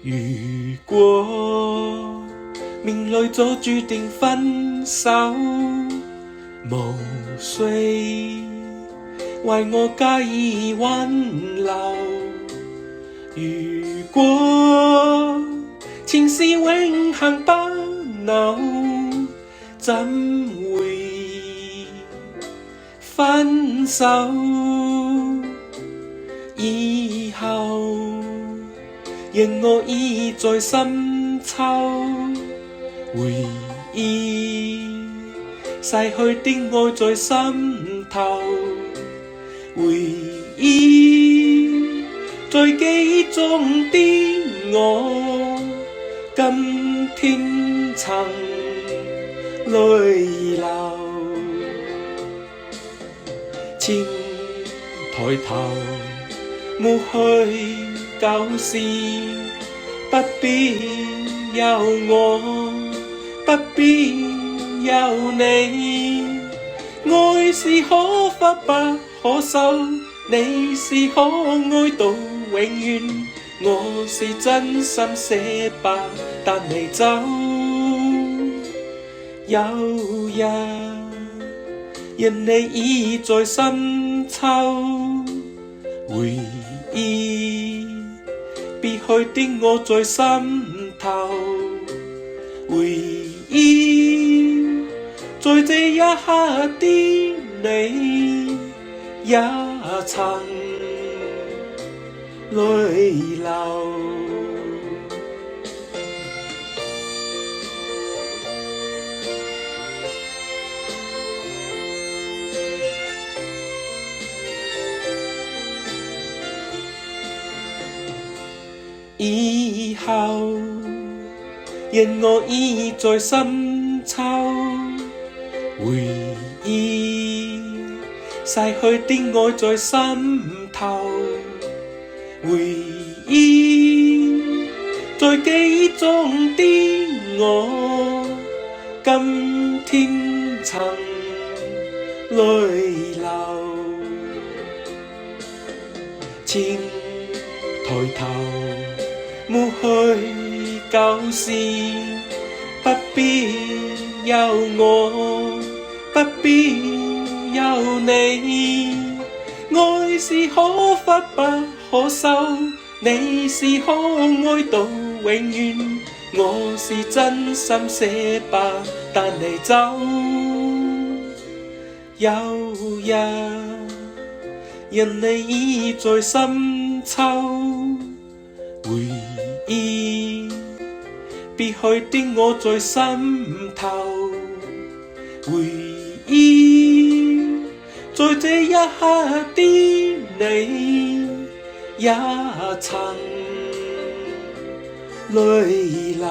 如果命裏早注定分手，無需為我加以挽留。如果情是永恆不朽，怎會分手？以後仍我倚在深秋，回憶逝去的愛在心頭，回憶在記憶中的我，今天曾淚流。請抬頭，抹去舊事，不必有我，不必有你。愛是可發不可收，你是可愛到永遠，我是真心捨不得你走。有日，因你倚在深秋，回憶別去的我在心頭，回憶在這一刻的你也曾淚流。以後，仍我倚在深秋，回憶逝去的愛在心頭，回憶在記憶中的我，今天曾淚流。請抬頭，抹去舊事，不必有我，不必有你。愛是可發不可收，你是可愛到永遠，我是真心捨不得你走。有日，因你倚在深秋，回憶別去的我在心頭，回憶在這一刻的你也曾淚流。